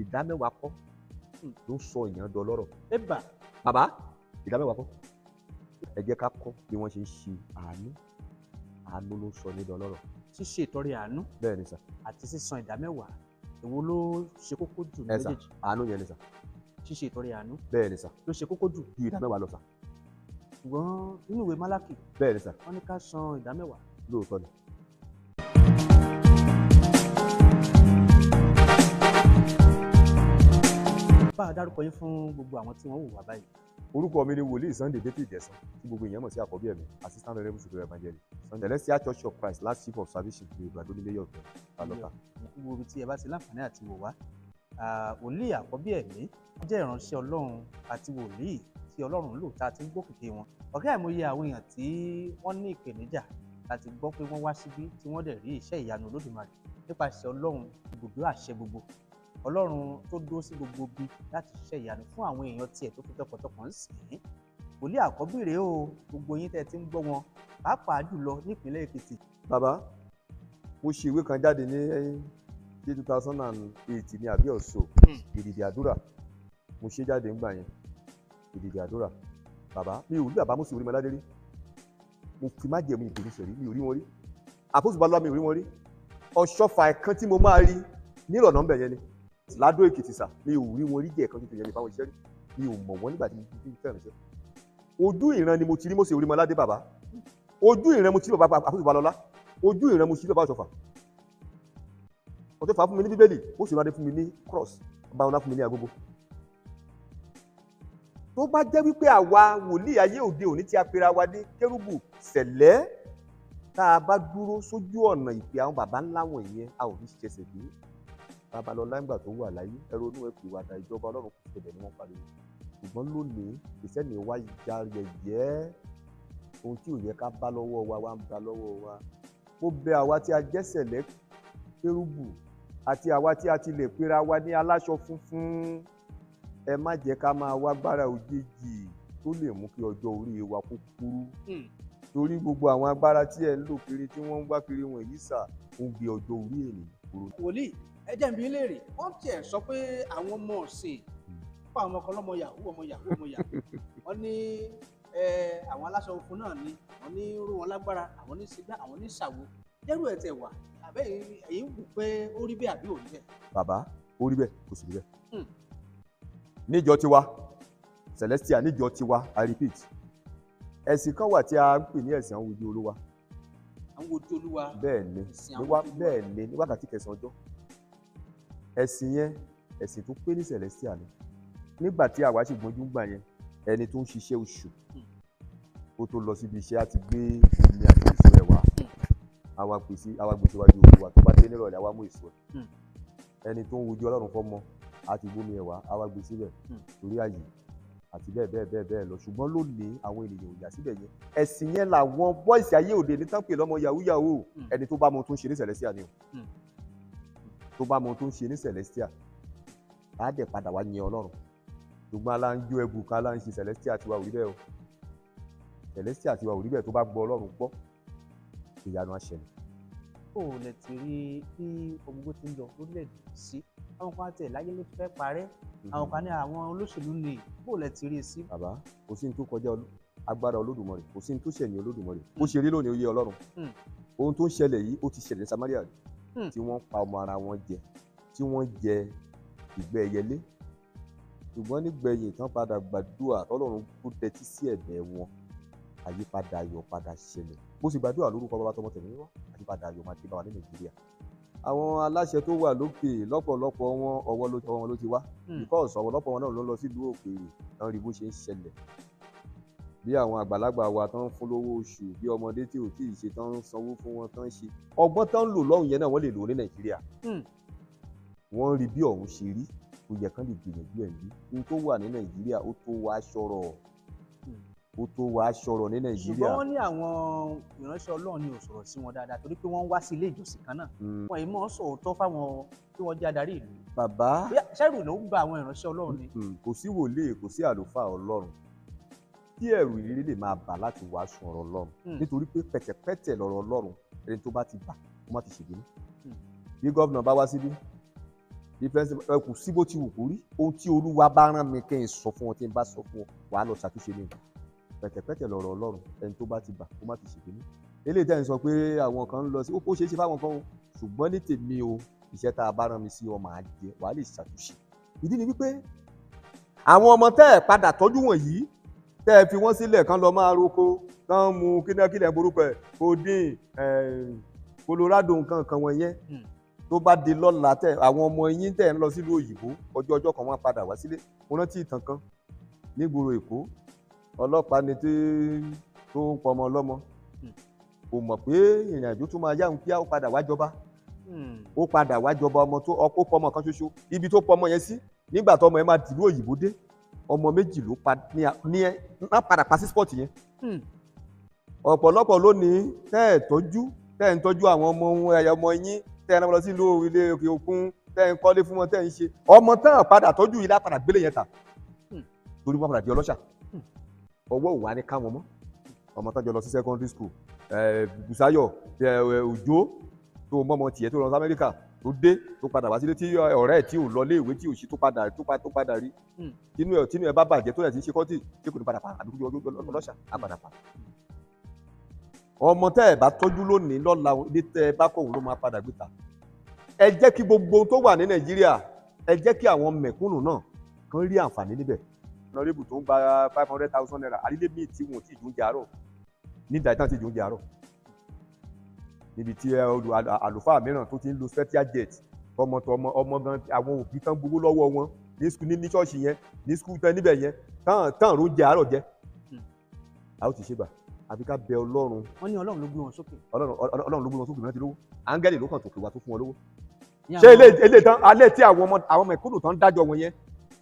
Ìdá mẹ́wàá kọ́ ló ń sọ èèyàn dọlọ́rọ̀. Ẹ̀bà. Bàbá, ìdá mẹ́wàá kọ́. Ẹ jẹ́ ká kọ́ bí wọ́n ṣe ń ṣe àánú. Àánú ló ń sọ ní dọlọ́rọ̀. Ṣíṣe ìtọrẹ àánú. Bẹ́ẹ̀ ni sà. Àti sísan ìdá mẹ́wàá, èwo ló ṣe kókó jù ní Ẹ sà, méjèèjì? àánú yẹn ni sà. Ṣíṣe ìtọrẹ àánú. Bẹ́ẹ̀ ni sà. Ló ṣe kókó jù. Ju ìdá mẹ́wàá lọ sà. Ṣùgbọ́n nínú ìwé Málákì, Bẹ́ẹ̀ ni sà. wọ́n ní ká san ìdá mẹ́wàá. Lóòótọ́ ni. Bá a dárúkọ yín fún gbogbo àwọn tí wọ́n wò wá báyìí. Orúkọ mi ni Wòlíì Sunday David Ẹ̀sán, tí gbogbo èèyàn mọ̀ sí Àkọ́bí Ẹ̀mí, Assistant Reverend Superior Evangelist, Celestial Church of Christ, Last Chief of Salvation, ní Odò Àdó nílé Yọ̀ọ̀tọ̀, Alọ́ta. Gbogbo ibi tí ẹ bá ti láǹfààní àti wò wá, Wòlíì Àkọ́bí Ẹ̀mí jẹ́ ìránṣẹ́ Ọlọ́run àti wòlíì tí Ọlọ́run lò tá a ti ń gbókìkí wọn. Ọ̀kẹ́ àìmọye àwọn èèyàn tí wọ́n ní ìpèníjà láti gbọ́ pé wọ́n wá síbí tí wọ́n dẹ̀ rí iṣẹ́ ìyanu Olódùmarè nípasẹ̀ Ọlọ́run ibùdó àṣẹ gbogbo. Ọlọ́run tó dúró sí gbogbo ibi láti ṣiṣẹ́ ìyanu fún àwọn èèyàn tiẹ̀ tó fi tọkàntọkàn ń sìn ín. Wòlíì Àkọ́bí rèé o, gbogbo yín tẹ́ ẹ ti ń gbọ́ wọn, pàápàá jùlọ nípìnlẹ̀ Èkìtì. Bàbá, mo ṣe ìwé kan jáde ní 2008 ní àbí ọ̀ṣọ́, Ìdìdì Àdúrà. Mo ṣe jáde ńgbà yẹn, Ìdìdì Àdúrà. Bàbá, mi ò rí bàbá Mósè Orímọládé rí. Mo fi májẹ̀mú ìpè sẹ̀rí, mi ò rí wọn rí. Àpọ́sù Balọ́lá, mi ò rí wọn rí. Ọ̀ṣọ́fà ẹ̀kan tí mo máa rí nírọ̀nà ńbẹ̀ yẹn ni. Ládó Èkìtì sà, mi ò rí wọn rí jẹ́ ẹ̀kan tuntun yẹn ní báwọn iṣẹ́ rí. Mi ò mọ̀ wọ́n nígbà tí mo fi fẹ́ràn iṣẹ́. Ojú ìran ni mo ti rí Mósè Orímọládé bàbá. Ojú ìran mo ti rí bàbá Àpọ́sù Balọ́lá. Ojú ìran mo ti rí bàbá Ọ̀ṣọ́fà. Ọ̀ṣọ́fà fún mi ní Bíbélì, Mósè Orímọládé fún mi ní cross, Balọ́lá fún mi ní agogo. Tó bá jẹ́ wípé àwa wòlíì ayé òde òní tí a pera wa ní kérúbù sẹ̀lẹ́, tá a bá dúró sójú ọ̀nà ìpè àwọn bàbá ńlá wọ̀nyẹn, a ò ní ṣẹ̀ṣẹ̀ gbé. Babalọ́lá ńgbà tó wà láyé, ẹ ronú ẹ pìwàdà, ìjọba Ọlọ́run kò ṣẹlẹ̀ ni wọ́n pariwo. Ṣùgbọ́n lónìí, ìṣẹ́ni wa ya yẹ̀yẹ́, ohun tí ò yẹ ká bá lọ́wọ́ wa wá ń bá lọ́wọ́ wa. Mo bẹ̀ àwa tí a jẹ́ sẹ̀lẹ́ kérúbù àti àwa tí a ti lè pera wa ní aláṣọ funfun, ẹ má jẹ́ ká máa wá gbára òjijì tó lè mú kí ọjọ́ orí wa kó kúrú. Torí gbogbo àwọn agbára tí ẹ ń lò kiri tí wọ́n ń wá kiri wọ̀nyí sà, ó ń gbé ọjọ́ orí ènìyàn kúrú. Wòlíì, ẹ jẹ́ n bi yín léèrè, wọ́n tiẹ̀ sọ pé àwọn ọmọ ọ̀sìn fún àwọn ọmọ kan lọ́mọ yahoo, ọmọ yahoo, ọmọ yahoo. Wọ́n ní àwọn aláṣọ funfun náà ni wọ́n ní ró wọn lágbára, àwọn ní sígbà, àwọn ní ṣàwo. Jẹ́rù ẹ̀ tẹ̀ wà, àbẹ́ ẹ̀yin wò pé ó rí bẹ́ẹ̀ àbí ò rí bẹ́ẹ̀? Bàbá, ó rí bẹ́ẹ̀, kò sì rí bẹ́ẹ̀. Níjọ tiwa, Celestial, níjọ tiwa, I repeat, ẹ̀sìn kan wà tí a ń pè ní ẹ̀sìn àwọn ojú Olúwa. Àwọn ojú Olúwa. Bẹ́ẹ̀ ni, Ẹ̀sìn àwọn ojú Olúwa. Bẹ́ẹ̀ ni, ní wákàtí kẹsàn-án ọjọ́. Ẹ̀sìn yẹn, ẹ̀sìn tó pé ní Celestial ni. Nígbà tí àwa sì gbọ́njú gbà yẹn, ẹni tó ń ṣiṣẹ́ oṣù, ó tó lọ síbi iṣẹ́ á ti gbé omi àti èso ẹ̀ wá. Àwa pèsè, àwa gbé síwájú Olúwa, tó bá dé nírọ̀lẹ́, àwa mú èso ẹ̀. Ẹni tó ń wojú Ọlọ́run fọ́mọ, á ti gbómi ẹ̀ wá, àwa gbé síbẹ̀ torí ààyè àti bẹ́ẹ̀ bẹ́ẹ̀ bẹ́ẹ̀ bẹ́ẹ̀ lọ. Ṣùgbọ́n lónìí, àwọn ènìyàn ò yà síbẹ̀ yẹn. Ẹ̀sìn yẹn làwọn bọ́ìsì ayé òde ní tán pè lọ́mọ yahoo yahoo. Ẹni tó bá mọ ohun tó ń ṣe ní Celestial ni o. Tó bá mọ ohun tó ń ṣe ní Celestial, á dẹ̀ padà wá yin Ọlọ́run. Ṣùgbọ́n alá ń jó ẹbù ká, alá ń ṣe Celestial tiwa ò rí bẹ́ẹ̀ o. Celestial tiwa ò rí bẹ́ẹ̀. Tó bá gbọ́ Ọlọ́run gbọ́, ìyanu á ṣẹlẹ̀. Kó o lè ti rí bí gbogbo ti ń lọ lórílẹ̀‐èdè sí, àwọn kan á tẹ̀ láyé ló ti fẹ́ parẹ́, àwọn kan ní àwọn olóṣèlú ni, bó o lè ti rí sí. Bàbá, kò sí ní tó kọjá agbára Olódùmarè, kò sí ní tó ṣẹ̀yìn Olódùmarè. Bó ṣe rí lónìí, ó yé Ọlọ́run. Ohun tó ń ṣẹlẹ̀ yìí, ó ti ṣẹlẹ̀ ní Samaria rí, tí wọ́n pa ọmọ ara wọn jẹ, tí wọ́n jẹ ìgbẹ́ ẹyẹlé. Ṣùgbọ́n nígbẹ̀yìn tán padà gbàdúrà, tọ́lọ́run kó tẹ́tí sí ẹ̀bẹ̀ wọn, àyípadà ayọ̀ padà ṣẹlẹ̀. Mo sì gbàdúrà lórúkọ Bàbá, Tọmọ, Tẹ̀mí Mímọ́, àyípadà ayọ̀ máa dé bá wa ní Nàìjíríà. Àwọn aláṣẹ tó wà lókè, lọ́pọ̀lọpọ̀ wọn, ọwọ́ ló ọwọ́ wọn ló ti wá. Because ọ̀pọ̀lọpọ̀ wọn náà ló ń lọ sílùú òkèèrè tán rí bó ṣe ń ṣẹlẹ̀. Bí àwọn àgbàlagbà wa tán ń fún lówó oṣù, bí ọmọdé tí ò tíì ṣe tán ń sanwó fún wọn tán ń ṣe. Ọgbọ́n tán ń lò lọ́hùn yẹn náà, wọ́n lè lò ní Nàìjíríà. Wọ́n rí bí ọ̀hún ṣe rí, ó yẹ kán lè gbìyànjú ẹ̀ bí. Ohun tó wà ní Nàìjíríà, ó tó wá ṣọ̀rọ̀. Ó tó wá ṣọ̀rọ̀ ní Nàìjíríà. Ṣùgbọ́n wọ́n ní àwọn ìránṣẹ́ Ọlọ́run ni ò sọ̀rọ̀ sí wọn dáadáa torí pé wọ́n ń wá sí ilé ìjọsìn kan náà. Wọ́n yìí mọ̀ sọ̀tọ̀ fáwọn tí wọ́n jẹ́ adarí ìlú. Bàbá. Bóyá ṣẹ́rù ló ń gba àwọn ìránṣẹ́ Ọlọ́run ni. Kò sí wòlíì, kò sí àlùfáà Ọlọ́run tí ẹ̀rù ìrírí lè máa bà láti wàásù ọ̀rọ̀ Ọlọ́run. Nítorí pé pẹ̀tẹ̀pẹ̀tẹ̀ lọ̀rọ̀ Ọlọ́run, ẹni tó bá ti bà, kó má ti ṣèbínú. Bí gómìnà bá wá síbí, Bí president ẹ kò sí bó ti wù kó rí, ohun tí Olúwa bá rán mi kí n sọ fún ọ, tí n bá sọ fún ọ, wàá lọ ṣàtúnṣe ní o. Pẹ̀tẹ̀pẹ̀tẹ̀ lọ̀rọ̀ Ọlọ́run, ẹni tó bá ti bà kó má ti ṣèbínú. Eléyìí tẹ́ ń sọ pé àwọn kan ń lọ sí, ó ṣeé ṣe fáwọn kan o, ṣùgbọ́n ní tèmi o, iṣẹ́ tá a bá rán mi sí ọ máa jẹ, wàá lè ṣàtúnṣe. Ìdí ni wípé àwọn ọmọ tẹ́ ẹ̀ padà tọ́jú wọ̀nyí, tẹ́ ẹ fi wọ́n sílẹ̀ kán lọ máa roko, kán mu kílẹ̀ borúkọ ẹ̀, codeine, Colorado, nǹkan kan wọ̀nyẹn. Tó bá di lọ́la, tẹ́ àwọn ọmọ yín tẹ́ ń lọ sílùú òyìnbó, ọjọ́ ọjọ́ kan wọ́n padà wá sílé. Mo rántí ìtàn kan nígboro Èkó, ọlọ́pàá ni tí tó ń pọmọ ọlọ́mọ, kò mọ̀ pé ìrìn àjò tó máa yá òun kíá, ó padà wá jọba. Ó padà wá jọba, ọmọ tó ó pọmọ kan ṣoṣo, ibi tó pọmọ yẹn sí, nígbà tó ọmọ yẹn máa dìlú òyìnbó dé, ọmọ méjì ló pa ní ẹ má padà pa sí sport yẹn. Ọ̀pọ̀lọpọ̀ lónìí tẹ́ ẹ̀ tọ́jú, tẹ́ ẹ̀ ń tọ́jú àwọn ọmọ ẹ̀yà ọmọ yín, tẹ́ ẹ̀ ń lọ sí ìlú ilé òkè òkun, tẹ́ ẹ̀ ń kọ́lé fún wọn, tẹ́ ẹ̀ ń ṣe ọmọ tán padà tọ́jú yìí lápadà gbélé yẹn ta, torí wọn padà di ọlọ́ṣà. Ọwọ́ òwà ni káwọn mọ́ ọmọ tán jọ lọ sí secondary school, Bùsáyọ̀ Òjó tó mọ́mọ́ tiẹ̀ tó lọ sí Amẹ́ríkà, tó dé, tó padà wá sílé, tí ọ̀rẹ́ ẹ̀ tí ò lọ léèwé, tí ò sí, tó padà rí, tínú ẹ̀ bá bàjẹ́, tó yẹ ti ń ṣe kọ́tì tí kò ní padà pa, àbí kó ọlọ́ṣà á padà pa. Ọmọ tẹ́ ẹ̀ bá tọ́jú lónìí, lọ́la ilé tẹ́ ẹ bá kọ̀ òun ló máa padà gbé ta. Ẹ jẹ́ kí gbogbo ohun tó wà ní Nàìjíríà, ẹ jẹ́ kí àwọn mẹ̀kúnnù náà kàn rí àǹfààní níbẹ̀. Honorable tó ń gba 500,000 naira, àrílé míì tí wọn ò tí ì jóúnjẹ àárọ̀ ní ìdájọ́ tí ì jóúnjẹ àárọ̀, níbi tí àlùfáà mìíràn tó ti ń lo special jet, ọmọ tó ọmọ ọmọ gan, àwọn òbí tán gbowó lọ́wọ́ wọn ní school, ní ṣọ́ọ̀ṣì yẹn, ní school tán níbẹ̀ yẹn, tán tán ló jẹ àárọ̀ jẹ. A ó ti ṣe gbà, àfi ká bẹ Ọlọ́run. Wọ́n ní Ọlọ́run ló gbé wọn sókè. Ọlọ́run ló gbé wọn sókè náà ti lówó, áńgẹ́lì ló kàn tó pè wá tó fún wọn lówó. Ṣé ilé tán alẹ́ tí àwọn ọmọ àwọn mẹ̀kúnnù tán dájọ́ wọn yẹn,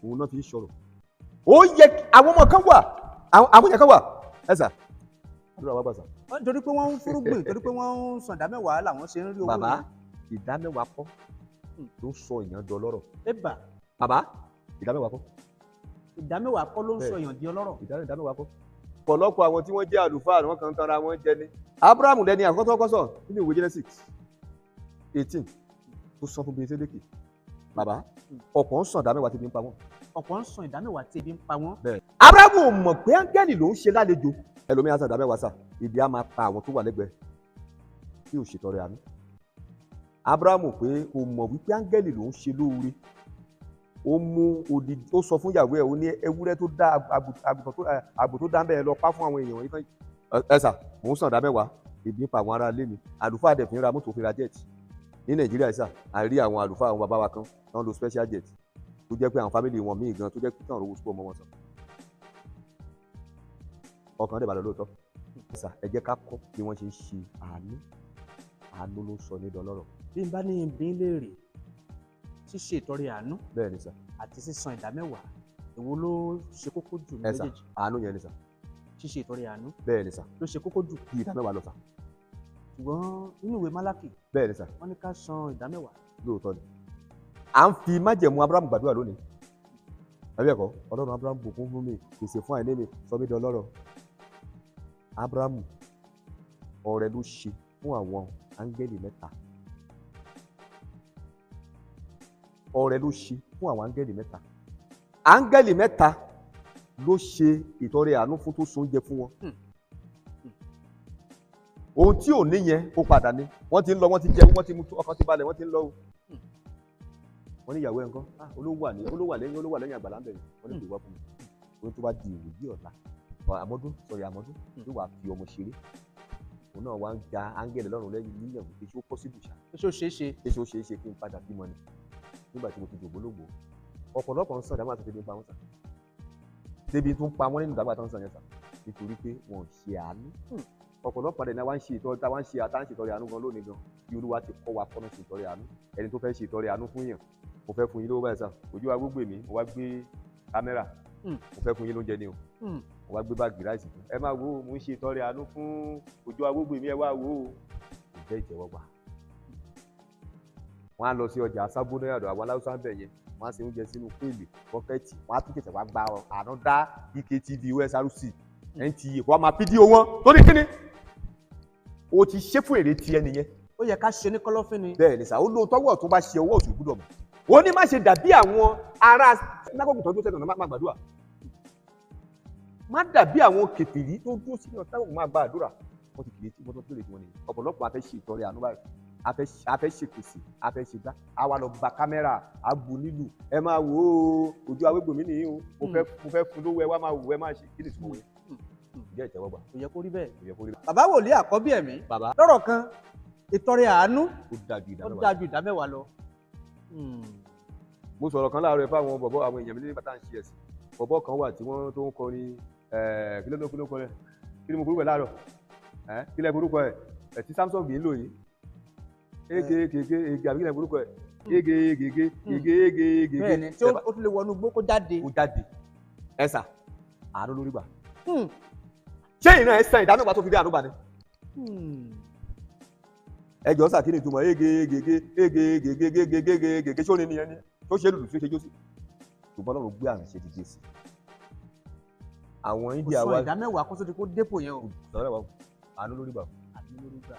òun náà fi ń sọ̀rọ̀. Ó yẹ àwọn ọmọ kan wà, àwọn yẹn kan wà, ẹ sà, àdúrà wà gbàsà. Torí pé wọ́n ń fúrúgbìn, torí pé wọ́n ń san ìdámẹ́wàá làwọn ṣe ń rí owó. Bàbá, ìdámẹ́wàá kọ́ ló sọ èèyàn dọlọ́rọ̀. Ẹ̀bà. Bàbá, ìdámẹ́wàá kọ́. Ìdámẹ́wàá kọ́ ló ń sọ èèyàn di ọlọ́rọ̀. Ìdámẹ́wàá kọ́. Ọ̀pọ̀lọpọ̀ àwọn tí wọ́n jẹ́ àlùfáà wọn kàn ń tanra wọn jẹ ni. Abraham lẹni àkọ́kọ́ kọ́ sọ nínú ìwé Genesis 18 tó sọ fún Bíi bàbá, ọ̀pọ̀ ń sàn ìdámẹ́wàá tí ebi ń pa wọ́n. Ọ̀pọ̀ ń sàn ìdámẹ́wàá tí ebi ń pa wọ́n. Bẹ́ẹ̀ Abraham ò mọ̀ pé áńgẹ́lì ló ń ṣe lálejò. Ẹlòmíràn sàn ìdámẹ́wàá sà, ibi á máa pa àwọn tó wà lẹ́gbẹ̀ẹ́ tí ò ṣètọrẹ àánú. Abraham pé kò mọ̀ wípé áńgẹ́lì ló ń ṣe lóore. Ó mú odidi, ó sọ fún ìyàwó ẹ̀, ó ní ewúrẹ́ tó dá, àgbò tó dá ń bẹ́ẹ̀ lọ pa fún àwọn èèyàn yìí. Ẹ sà, mò ń sàn ìdámẹ́wàá, ebi ń pa àwọn ará ilé mi. Àlùfáà dẹ̀ fi ń ra mọ́tò, fi ra jet ní Nàìjíríà. Sà, a rí àwọn àlùfáà, àwọn bàbá wa kan tó ń lo special jet, tó jẹ́ pé àwọn family wọn míì gan, tó jẹ́ pé kí àwọn owó sukú ọmọ wọn san, ọkàn dẹ̀ balẹ̀ lóòótọ́. Sà, ẹ jẹ́ ká kọ́ bí wọ́n ṣe ń ṣe àánú. Àánú ló ń sọ ní dọlọ́rọ̀. Bí n bá ní bí n léèrè, ṣíṣe ìtọrẹ àánú Bẹ́ẹ̀ ni sà. àti sísan ìdámẹ́wàá, èwo ló ṣe kókó jù ní Ẹ sà, méjèèjì? àánú yẹn ni sà. Ṣíṣe ìtọrẹ àánú Bẹ́ẹ̀ ni sà. ló ṣe kókó jù? Bí ìdámẹ́wàá lọ sà. Ṣùgbọ́n nínú ìwé Málákì, Bẹ́ẹ̀ ni sà. wọ́n ní ká san ìdámẹ́wàá. Lóòótọ́ ni. À ń fi májẹ̀mú Abraham gbàdúrà lónìí, àbí ẹ̀kọ́? Ọlọ́run Abraham, bùkún fún mi, pèsè fún àìní mi, sọ mí dọlọ́rọ̀. Abraham, ọrẹ ló ṣe fún àwọn áńgẹ́lì mẹ́ta. Ọrẹ ló ṣe fún àwọn áńgẹ́lì mẹ́ta. Áńgẹ́lì mẹ́ta ló ṣe ìtọrẹ àánú fún, tó so oúnjẹ fún wọn. Ohun tí ò ní yẹn, ó padà ní. Wọ́n ti ń lọ, wọ́n ti jẹun, wọ́n ti mu, ọkàn ti balẹ̀, wọ́n ti ń lọ o. Wọ́n ní ìyàwó ẹ̀ ńkọ́? Olówó wà ní, olówó wà lẹ́yìn àgbàlá ń bẹ̀rẹ̀. Wọ́n ní kò wá fún mi. Ohun tó bá di ìwòyí ọ̀la, àmọ́dún sọ̀rọ̀, àmọ́dún yóò wá fi ọmọ ṣeré. Òun náà wá ń ga áńgẹ́lì lọ́rùn lẹ́yìn níyàn pé ṣé ó possible ṣá? Ṣé ó ṣeé ṣe? Ṣé ó ṣeé ṣe kí n padà bímọ ni nígbà tí mo ti dògbólógbò? Ọ̀pọ̀lọpọ̀ ń sàn dáhùn àti tẹ̀lé ń pa wọ́n sà, débi tún pa wọ́n nínú ìdàgbà tó ń sàn yẹn sà, nítorí pé wọn ò ṣe àánú. Ọ̀pọ̀lọpọ̀ àdé ni wọ́n ń ṣe ìtọ́jú, táwa ń ṣe àtàǹṣe ìtọrẹ àánú gan lónìí gan, bí Olúwa ti kọ́ wa kọ́nà ṣe ìtọrẹ àánú. Ẹni tó fẹ́ ṣe ìtọrẹ àánú fún yàn, mo fẹ́ fún yín lówó báyìí sà, ojú wa gbogbo èmi, mo wá gbé kámẹ́rà, mo fẹ́ fún yín lóúnjẹ ni o, mo wá gbé báàgì ráìsì fún ẹ, máa wo, mo ń ṣe ìtọrẹ àánú fún ojú wa gbogbo èmi, ẹ wá wo. Kò jẹ́ ìtẹ́wọ́gbà. Wọ́n á lọ sí ọjà sábó náírà, àwọn aláwùsá ń bẹ̀ yẹn, wọ́n á ṣe oúnjẹ sínú péèlì bọ́kẹ́tì, wọ́n á tún tẹ̀sẹ̀ wá gba ànádá EKTV, OSRC, NTA, wọ́n á máa fídíò wọn. Torí kíni? O ti ṣe fún èrè tiẹ̀ nìyẹn. Ó yẹ ká ṣe ní kọ́lọ́fín ni. Bẹ́ẹ̀ ni sà. Ó lóhun tọ́wọ́ tó bá ṣe, ọwọ́ òsì gbúdọ̀ mọ̀. Ó ní má ṣe dàbí àwọn ará sínágọ́gù tó dúró sẹ́nu ọ̀nà máa gbàdúrà. Má dàbí àwọn kèfèrí tó dúró sínú sínágọ́gù máa gbàdúrà. Wọ́n ti kìlẹ̀ tí wọ́n tó lè tí wọ́n nìyí. Ọ̀pọ̀lọpọ̀ a fẹ́ ṣe ìtọrẹ àánú báyìí, a fẹ́ ṣèpèsè, a fẹ́ ṣe gbá, a wá lọ gba kámẹ́rà, a bu nílùú, ẹ máa wò ó, ojú awégbòmí nìyí o, mo fẹ́ fún lówó, ẹ wá máa wò, ẹ máa ṣe kí ni ìtumọ̀ yẹn? Ìjẹ́ ìtẹ́wọ́gbà. Kò yẹ kó rí bẹ́ẹ̀. Kò yẹ kó rí bẹ́ẹ̀. Bàbá wòlíì àkọ́bí ẹ̀mí. Bàbá. Lọ́rọ̀ kan, ìtọrẹ àánú ó dájú ó ìdámẹ́wàá. dájú ìdámẹ́wàá lọ. Mo sọ̀rọ̀ kan láàárọ̀ fáwọn bọ̀bọ̀ àwọn èèyàn mi nígbà tá à ń ṣe ẹ̀sìn. Bọ̀bọ̀ kan wà tí wọ́n tó ń kọrin, kí ló ló kọrin? Kí ni mo forúkọ ẹ̀ láàárọ̀? Kí lẹ forúkọ ẹ̀? Tí Samsung ń lò yìí. Ege ege ege àbí kí lẹ forúkọ ẹ̀? Ege ege ege ege ege ege. Bẹ́ẹ̀ni, tí ó tún lè wọnú igbó kó jáde. Kó jáde. Ẹ sà, àánú lórí gbà. Ṣé ìran ẹ san ìdámẹ́wàá tó fi rí àánú gbà ni? Ẹ jọ sà, kí ni ìtumọ̀ ege ege ege ege ege ege ege ege ege ṣó ni nìyẹn ni? Tó ṣe lùlù tó ṣe jó sí. Ṣùgbọ́n Ọlọ́run gbé àrùn ṣe dìde sí. Àwọn India Kò wa sọ ìdámẹ́wàá kó tó di kó dépò yẹn o. Sọ̀rọ̀ wa, àánú lórí gbà. Àánú lórí gbà.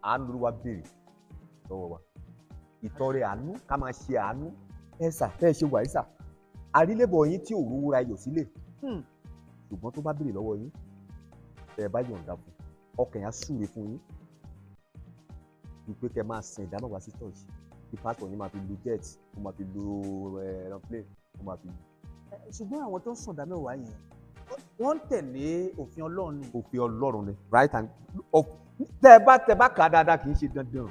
Àánú lórí wa béèrè lọ́wọ́ wa. Ìtọrẹ àánú, ká máa ṣe àánú. Ẹ sà, bẹ́ẹ̀ ṣe wà yìí sà. Àrílébọ̀ yín tí òru ra iyọ̀ sílẹ̀. Ṣùgbọ́n tó bá béèrè lọ́wọ́ yín, ẹ bá yọ̀ǹda fún, ọkàn yẹn á súre fún yín. Wípé kẹ máa san ìdámẹ́wàá sí church, kí pásítọ̀ yín máa fi lu jet, ó máa fi lu aeroplane, ó máa fi. Ṣùgbọ́n àwọn tó ń sàn ìdámẹ́wàá yẹn, wọ́n ń tẹ̀lé òfin Ọlọ́run ni. Òfin Ọlọ́run ni, right and tẹ bá kà á dáadáa, kì í ṣe dandan.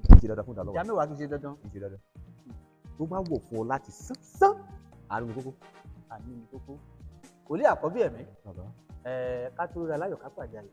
Kì í ṣe dandan fún ìdámẹ́wàá. Ìdámẹ́wàá kì í ṣe dandan. Kì í ṣe dandan. Tó bá wọ̀ fún ọ láti sán sán, àánú ni kókó. Àánú ni kókó. Wòlíì àkọ́bí ẹ̀mí. Ká tó rí aláyọ̀ ká pàdé ayọ̀.